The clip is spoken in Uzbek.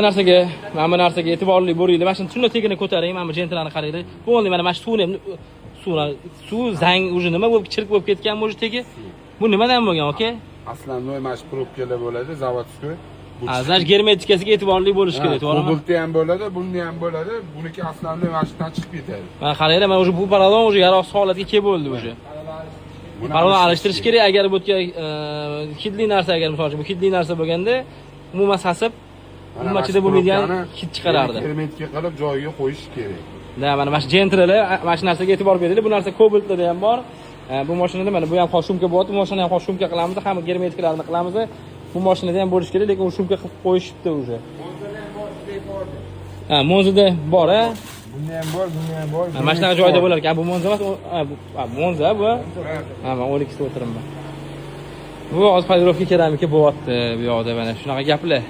Mana bu narsaga e'tiborli bo'linglar. Mana shuni shunday tagini ko'taring, mana bu Gentrani qaranglar. Bo'ldi, mana shu suvni ham, suv zang уже nima bo'lib, chirik bo'lib ketgan уже tagi. Bu nimadan bo'lgan, aka? Основной mana shu пробка lar bo'ladi, заводской. Bu Ha, значит, germetikasiga e'tiborli bo'lish kerak, to'g'rimi? Kobaltda ham bo'ladi, bunda ham bo'ladi. Buniki основной mana shu yerdan chiqib ketadi. Mana qaranglar, mana уже bu paralon уже yaroqsiz holatga kelib bo'ldi уже. Buni Paralon alishtirish kerak, agar bu yerga hidli narsa, agar misol uchun bu hidli narsa bo'lganda, umuman sasib, Mana umuman mana chidab shu bo'lmaydigan пробка ni hid chiqarardi. Hermetika qilib joyiga qo'yish kerak. Да, mana shu Gentralar, mana shu narsaga e'tibor beringlar. Bu narsa Cobaltlarda ham bor. Bu mashinada mana bu ham hozir шумка bo'lyapti. Bu mashinani ham hozir шумка qilamiz, hamma germetikalarni qilamiz. Bu mashinada ham bo'lishi kerak, lekin u шумка qilib qo'yishibdi уже. Ha, Monzada bor, a? Bunda ham bor, bunda ham bor. Ha, mana shunaqa joyda bo'lar ekan. Bu Monza emas, ha, Monza bu. Ha, man 12 o'tiribman. Bu hozir полировка keramika bo'lyapti bu yoqda, mana shunaqa gaplar.